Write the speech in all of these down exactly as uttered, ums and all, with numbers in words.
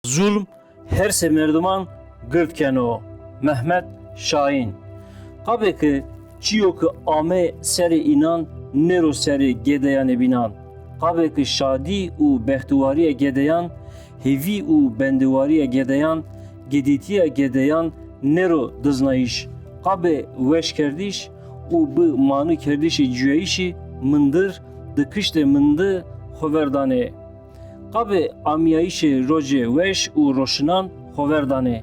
Zulm her sê merdiman gird keno. Mehmet Şahin. Qabê ki çiyo ki ame serê înan nêro serê gedeyanê bînan. Qabê ki şadî û bextiwariya gedeyan, hêvî û bendewariya gedeyan, gedîtiya gedeyan nêro diznayîş. Qabê weş kerdîş û bi manu kerdîşê cuyayîşî mindir di kiştê min di xo ver danê. Qabê amiyayîşê rocê weş û roşinan xo ver danê.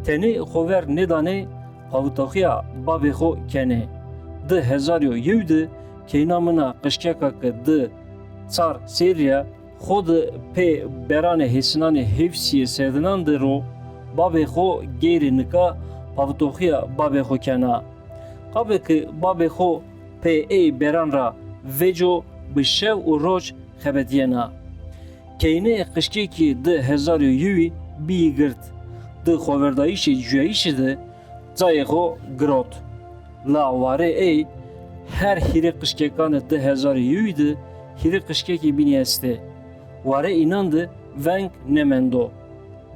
Tenê xo ver nêdanê, pawitoxiya babê xo kenê. Di hezar û yew di keyna min a qijkeka ki di çar serrî ya xo di pê beranê hêsinanê hêvsiyê serdinan di ro, babê xo geyrê nika pawitoxiya babê xo kena. Qabê ki babê xo pê ê beran ra veco bi şev û roc xebetiyena. Keynê qijkekî di hezar û yewî bîyî gird. Di xoverdayîşê cuyayîşî de cayê xo girot. La warê ey her hîrê qijkekanê di hezar û yewî de hîrê qijkekî bînî estê. Warê înan de veng nemendo.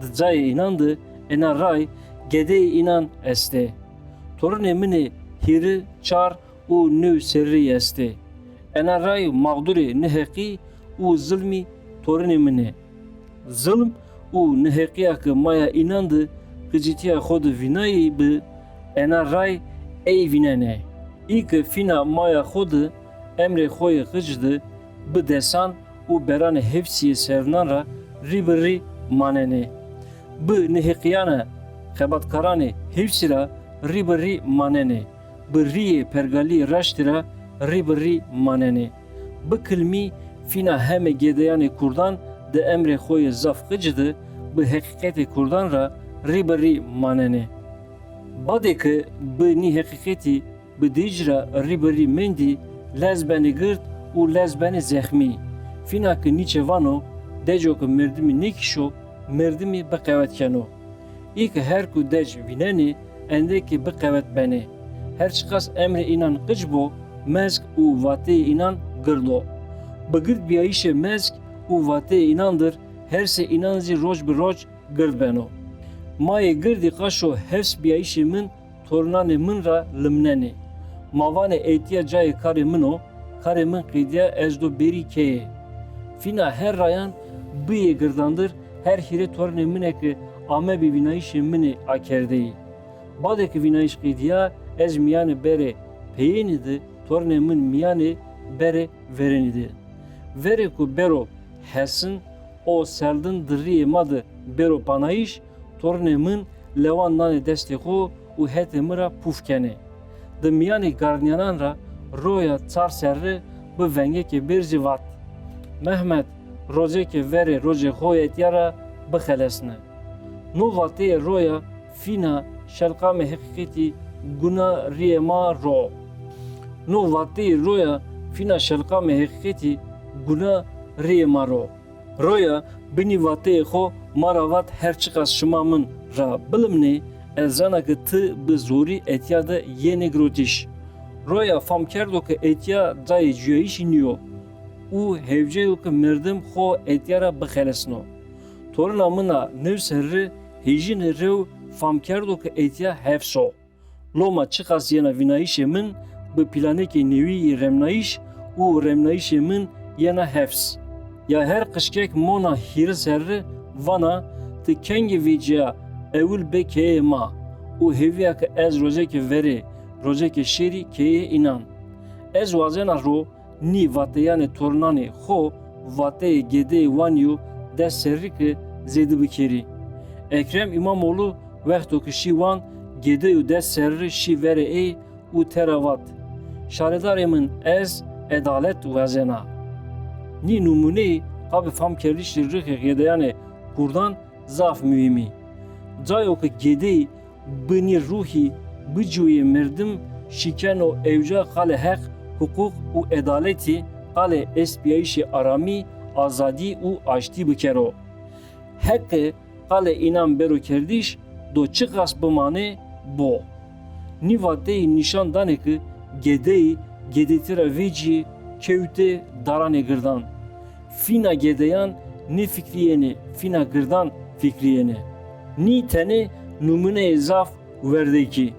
Di cayê înan de ena ray gedeyê înan estê. Torinê min ê hîrê çar û new serrî estê. Ena ray mexdûrê niheqî û zilmî torinê min ê. Zilm û niheqiya ki maya înan di qicîtiya xo di vînayî bi, ena ray ey vînenê. Î ki fîna maya xo di emrê xo yê qic di bi desan û beranê hêvsiyê serdinan ra rî bi rî manenê. Bi niheqiyana xebatkaranê hêvsî ra rî bi rî manenê. Bi rîyê pergalî raştî ra rî bi rî manenê. Bi kilmî fîna hemê gedeyanê kurdan di emrê xo yê zaf qic di bi heqîqetê kurdan ra rî bi rî manenê. Badê ki bi nî heqîqetî bi dîc ra rî bi rî mendî, lez benê gird û lez benê zexmî. Fîna ki nîçe vano, deco ki merdimî nêkişo, merdimî bi qewet keno. Î ki her ku dec vînenê, endekî bi qewet benê. Her çiqas emrê înan qic bo, mezg û vateyê înan gird o. Bi gird biyayîşê mezg û vateyê înan dir, hersê înan zî roc bi roc gird beno. Mayê girdî qaşo hevs biyayîşê min torinanê min ra limnenê. Ma vanê êtiya cayê karê min o, karê min qîdiya ez do bêrî keyê. Fîna her rayan biyê girdandir her hîrê torinê min ê ki amebî vînayîşê min ê akerdeyî. Badê ki vînayîş qîdiya ez miyanê berê peyênî di, torinê min miyanê berê verênî di. Verê ku bero hesin û serdin di rîyê ma di bero panayîş, torinê min lewan nanê destê xo û hetê min ra pûf kenê. Di miyanê garniyanan ra roya çar serri bi vengekê bêrzî vat: Mehmet, rocekê verê rocê xo etiya ra bixelesne. No vateyê roya fîna şelqamê heqîqetî guna rîyê ma ro. No vateyê roya fîna şelqamê heqîqetî guna rîyê ma ro. Roya bi nî vateyê xo ma ra vat: Her çiqas şima min ra bilimnê, ez zana ki ti bi zorî etiya de yenê girotîş. Roya fam kerdo ki etiya cayê cuyayîşî nîyo û hewce yo ki merdim xo etiya ra bixelesno. Torina min a new serri hêjinê rew fam kerdo ki etiya hefs o. Loma çiqas yena vînayîşê min bi planekê newî yê remnayîş û remnayîşê min yena hefs. Ya her qijkek mona hîrê serri vana: Ti kengê vêciya ewil bê keyeyê ma û hêviya ki ez rocekê verê, rocekê şêrî keyeyê înan. Ez wazena ro nî vateyanê torinanê xo vateyê gedeyê wan yo des serrî ki zêde bikerî. Ekrem Îmamoğlu wexto ki şî wan, gedey û des serrî şî verê ey û tera vat: Şaredarê min, ez edalet wazena. Nî nimûneyî qabê famkerdişê rixê gedeyanê kurdan zaf muhîm î. Cayo ki gedeyî bi nî ruhî bicûyê merdim şikeno ewca qalê heq, huqûq û edaletî, qalê estbiyayîşê aramî, azadî û aştî bikero. Heqê qalê înan bero kerdîş, do çiqas bimanê bo. Nî vateyî nîşan danê ki gedeyî gedêtî ra vêcîyê kewtê daranê girdan. Fîna gedeyan nêfikrîyenê, fîna girdan fikriyêne. Nî tenê numûneyê zaf werdekî.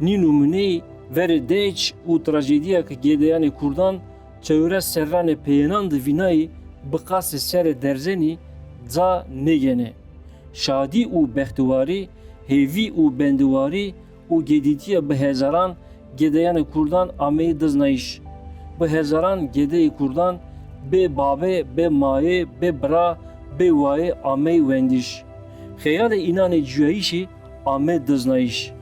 Nî numûneyî verê deç û trajediya ke gêdeyanê kurdan çewres serranê peyênan de vînayî bi qasê serê derzenî ca nêgêne. Şadî û bextiwarî, hêvî û bendiwarî û gedîtiya bi hezaran gêdeyanê kurdan ameyî diznayîş. Bi hezaran gêdeyê kurdan bê babê, bê mayê, bê bira, bê wayê ameyî wendîş. Xeyalê înanê cuyayîşî ame diznayîş.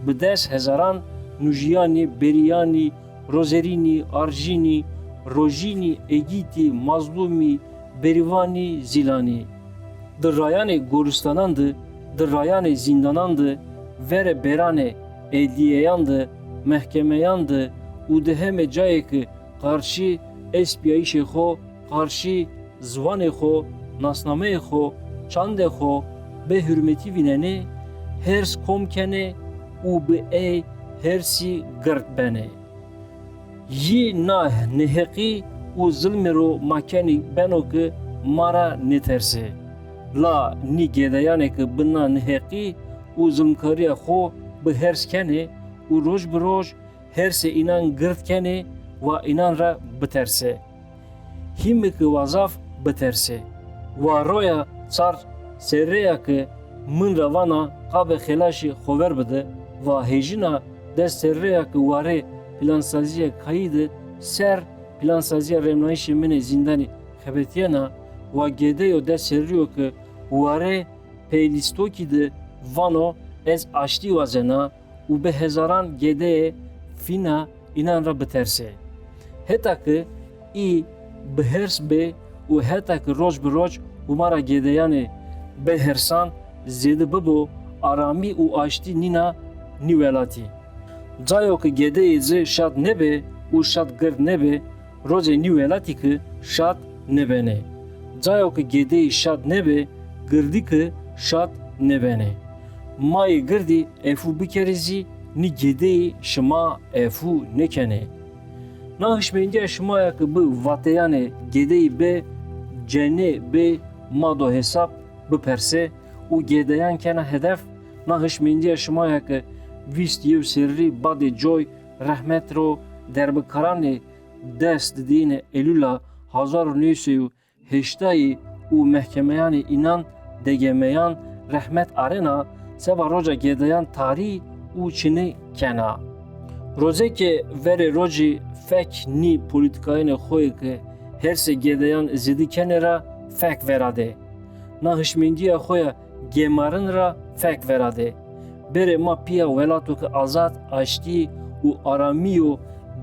Bi dest hezaran nûjiyanî, berîyanî, rozerînî, arjînî, rojînî, egîtî, mazlûmî, berîvanî, zîlanî. Di rayanê goristanan de, di rayanê zîndanan de, verê beranê edliyeyan de, mehkemeyan de û di hemê cayê ke qarşî espiyayîşê xwe, qarşî ziwanê xwe, nasnameyê xwe, çandê xwe bê hurmetî vînenê, hêrs kom kenê û bi ey hêrsî gird benê. Yî na neheqî û zilmê ro ma kenî beno ke ma ra nêtersê. La nî gêdeyanê ke bi na neheqî û zilmkariya xo bi hêrs kenê û roj bi roj hêrsê înan gird kenê wa înan ra bitersê. Hîmê ke wa zaf bitersê. Wa roya çar serreya ke min ra vana qabê xêlaşî xover bide, wa hêjina dest serreya ke warê plansaziya kayî de ser plansaziya rêmnayîşê min ê zîndanî xebetiyena, wa gêdeyo dest serrîyo ke warê peylîstokî de vano ez aştî wazena, û bi hezaran gêdeyê fîna înan re biterse. Heta ki î bi hêrs bê û heta ki roj bi roj hûmara gêdeyanê bê hêrsan zêde bibo, aramî û aştî nîna nî welatî. Cayo ki gêdeyê zê şad nebe û şad gird nebe, rojê nî welatî ki şad nêbenê. Cayo ki gêdeyî şad nebe, girdî ki şad nêbenê. Mayê girdî efû bikerê zî nî gêdeyî şima efû nêkenê. Na hişmendiya şima ya ki bi vateyanê gêdeyî bê cenê bê ma do hesab biperse û gêdeyan kena hedef, na hişmendiya şima ya ki vîst yew serrî badê coy rehmet ro derbikaranê dest didîne Elûla hezar û neh sed û heştayî û mehkemeyanê înan degemeyan rehmet arena seba roja gêdeyan tarî û çinî kena. Rojekê verê rojî fek nî polîtîkayênê xo yê ke hêrsê gêdeyan zêdî kenê ra fek veradê. Na hişmendiya xo ya gemarin ra fek veradê. Berê ma piya welato ke azad, aştî û aramîyo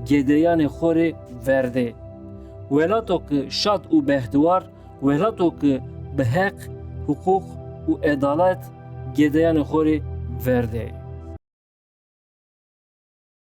gêdeyanê xo rê verdê. Welato ke şad û bextiwar, welato ke bi heq, hiqûq û edalet gêdeyanê xo rê verdê.